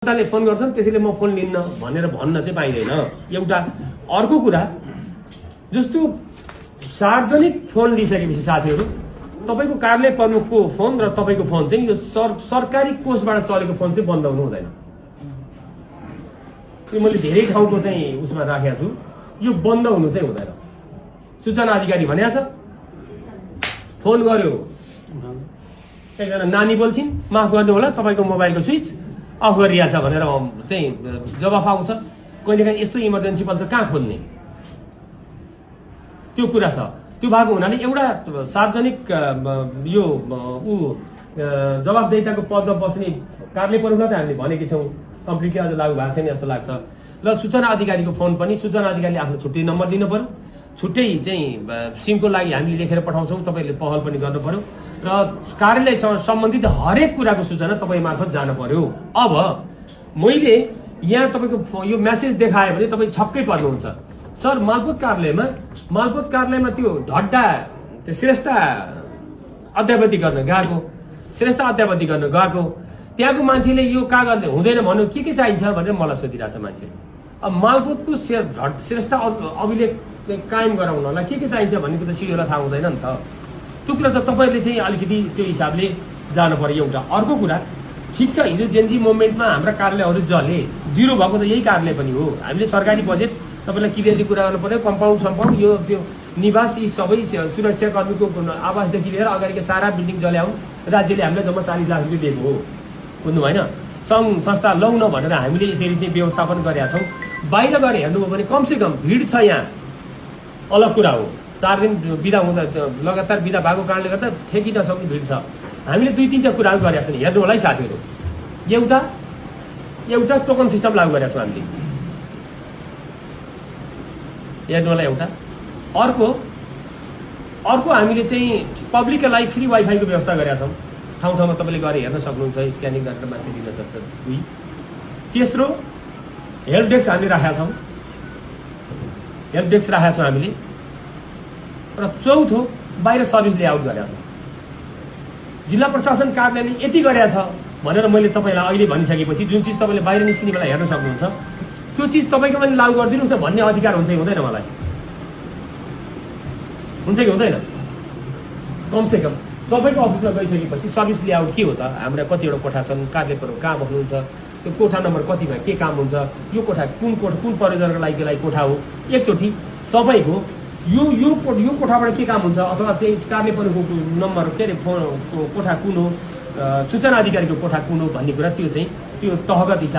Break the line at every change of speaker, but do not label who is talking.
जनताले फोन गर्छन् त्यसैले म फोन लिन्न भनेर भन्न चाहिँ पाइदैन। एउटा अर्को कुरा जस्तो सार्वजनिक फोन लिइसकेपछि साथीहरू तपाईको कार्यालय प्रमुखको फोन र तपाईको फोन चाहिँ यो सरकारी कोषबाट चलेको फोन चाहिँ बन्द हुनु हुँदैन। यो मैले धेरै ठाउँको चाहिँ उसमा राखेको छु, यो बन्द हुनु चाहिँ हुँदैन। सूचना अधिकारी भनेको छ, फोन गर्यो एकजना नानी बोल्छिन्, माफ गर्नु होला तपाईको मोबाइलको स्विच अफ गरिरहेछ भनेर चाहिँ जवाफ आउँछ। कहिलेकाहीँ यस्तो इमर्जेन्सी पर्छ, कहाँ खोज्ने, त्यो कुरा छ। त्यो भएको हुनाले एउटा सार्वजनिक यो जवाफदेहिताको पदमा बस्ने कार्यालय प्रमुखलाई त हामीले भनेकै छौँ, कम्प्लिटली अझ लागू भएको छैन जस्तो लाग्छ। र सूचना अधिकारीको फोन पनि सूचना अधिकारीले आफ्नो छुट्टै नम्बर दिनु पर्यो, छुट्टै चाहिँ सिमको लागि हामीले लेखेर पठाउँछौँ, तपाईँले पहल पनि गर्नु पर्यो र कार्यालयसँग सम्बन्धित हरेक कुराको सूचना तपाईँ मार्फत जानु पर्यो। अब मैले यहाँ तपाईँको यो मेसेज देखायो भने तपाईँ छक्कै पर्नुहुन्छ। सर मालपोत कार्यालयमा त्यो ढड्डा त्यो श्रेष्ठ अध्यापति गर्न गएको त्यहाँको मान्छेले यो कागजले हुँदैन भन्नु के चाहिन्छ भनेर मलाई सोधिरहेछ मान्छे। अब मालपोतको श्रेष्ठ अभिलेख कायम गराउनलाई के चाहिन्छ भन्ने कुरा सिडिओलाई थाहा हुँदैन नि त। त्यो कुरा त तपाईँहरूले चाहिँ अलिकति त्यो हिसाबले जानु पर्यो। एउटा अर्को कुरा, ठिक छ हिजो जेनजी मुभमेन्टमा हाम्रा कार्यालयहरू जले, जिरो भएको त यही कार्यालय पनि हो। हामीले सरकारी बजेट तपाईँलाई क्लियरली कुरा गर्नु पर्यो। कम्पाउन्ड यो त्यो निवास यी सबै सुरक्षाकर्मीको आवासदेखि लिएर अगाडिको सारा बिल्डिङ जल्याउन् राज्यले हामीलाई जम्मा 40 लाख रुपियाँ दिएको हो, बुझ्नु भएन। सङ्घ संस्था लौ न भनेर हामीले यसरी चाहिँ व्यवस्थापन गरेका छौँ। बाहिर गएर हेर्नुभयो भने कमसेकम भिड छ यहाँ, अलग कुरा हो। 4 दिन बिदा हुँदा लगातार बिदा भएको कारणले गर्दा ठेकी नसक्ने भिड छ। हामीले 2-3टा कुराहरू गरेका छौँ, हेर्नु होला है साथीहरू। एउटा टोकन सिस्टम लागू गरेका छौँ हामीले, हेर्नु होला एउटा। अर्को हामीले चाहिँ पब्लिकका लागि फ्री वाइफाईको व्यवस्था गरेका छौँ। ठाउँ ठाउँमा तपाईँले गएर हेर्न सक्नुहुन्छ, स्क्यानिङ गरेर मान्छे दिन सक्छ। 2 तेस्रो हेल्प डेस्क हामीले राखेका छौँ, हामीले। र चौथो बाहिर सर्भिस लेआउट गरेका छौँ। जिल्ला प्रशासन कार्यालयले यति गरेका छ भनेर मैले तपाईँलाई अहिले भनिसकेपछि जुन चिज तपाईँले बाहिर निस्किने बेला हेर्न सक्नुहुन्छ, त्यो चिज तपाईँको पनि लागू गरिदिनुहुन्छ भन्ने अधिकार हुन्छ कि हुँदैन? मलाई हुन्छ कि हुँदैन? कमसेकम तपाईँको अफिसमा गइसकेपछि सर्भिस लेआउट के हो त, हाम्रा कतिवटा कोठा छन्, कार्यालयहरू कहाँ बस्नुहुन्छ, त्यो कोठा नम्बर कतिमा के काम हुन्छ, यो कोठा कुन परियोजनाको लागि कोठा हो, एकचोटि तपाईँको यो कोठाबाट के काम हुन्छ अथवा त्यही कार्यालय प्रमुखको नम्बर के अरे कोठा कुन हो, सूचना अधिकारीको कोठा कुन हो भन्ने कुरा त्यो तहगत हिसाब